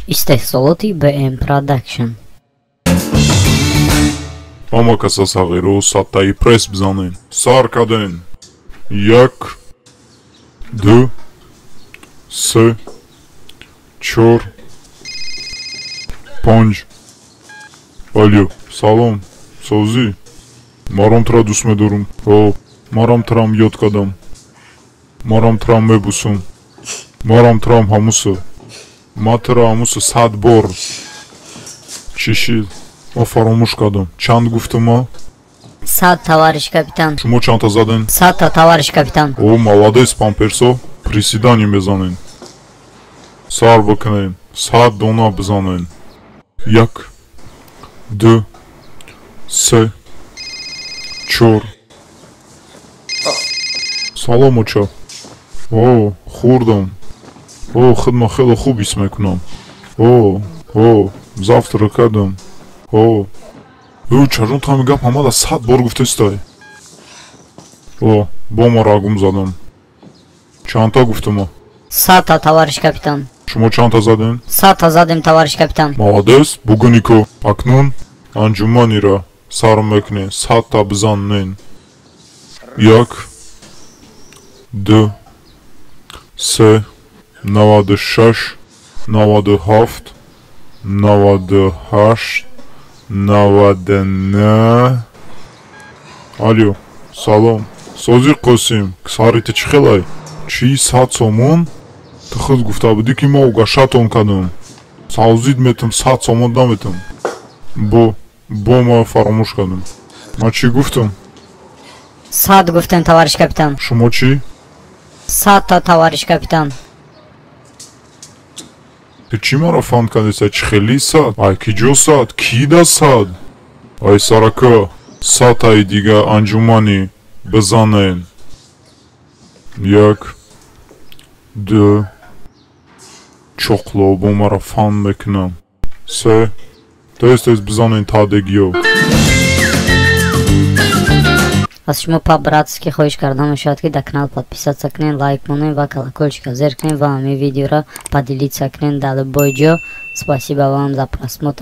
Истеҳсолоти БМ Production. Ҳама каса сағиру садтаи пресс бизанен. Сар карден. 1, 2, 3, 4, 5. Алё, салом, созӣ. Марам тура дӯст медорам. О, марам турам ёд кардам. Марам турам мебусам. Марам турам ҳамуса. Ма тура ҳамуса 100 бор. Чӣ шид? Ма фаромӯш кардам. Чанд гуфтам ма? 100, товарищ капитан. Шумо чандта заден? 100-та, товарищ капитан. О, молодец, памперсо. Приседание мезанен. Сар бикунен. 100 дона бизанен. 1, 2, 3, 4. Салом, оча. О, хӯрдам. О, худма хеле хуб ҳис мекунам. О, о, завтрак кардам. О, ӯ, чаҷон ту ҳамин гап ҳамада 100 бор гуфтестай? О, бо ма рагум задам. Чандта гуфтама? 100-та, товарищ капитан. Шумо чандта задем? 100-та задем, товарищ капитан. Молодец, бугунико. Акнун анҷуманира сар мекунем. 100-та бизанен. 1, 2, 3, 96, 97, 98, 99. Алё, салом. Созӣ Қосим, сари ту чӣ хелай? Чӣ 100 сомон? Ту худ гуфта будӣ, ки ма угашатон кардам. Савзид метам, 100 сомон наметам. Бо ма фаромӯш кардам. Ма чӣ гуфтам? 100 гуфтем, товарищ капитан. Шумо чӣ? 100-та, товарищ капитан. Ту чӣ маро фанд кардеса? Чӣ хели 100? Ай киҷо 100? Ки да 100? Ай сарака, 100-таи дига анҷуманӣ бизанен. 1, 2, чоқло бо маро фанд мекунам. 3, тез тез бизанен тадегиё. Аз шумо по-братски хоҳиш карда мешавад, ки дар канал подписаться кунед, лайк монед ва колокольчика зер кунед ва ҳамин видеоро поделиться кунед дар любой ҷо. Спасибо вам за просмотр.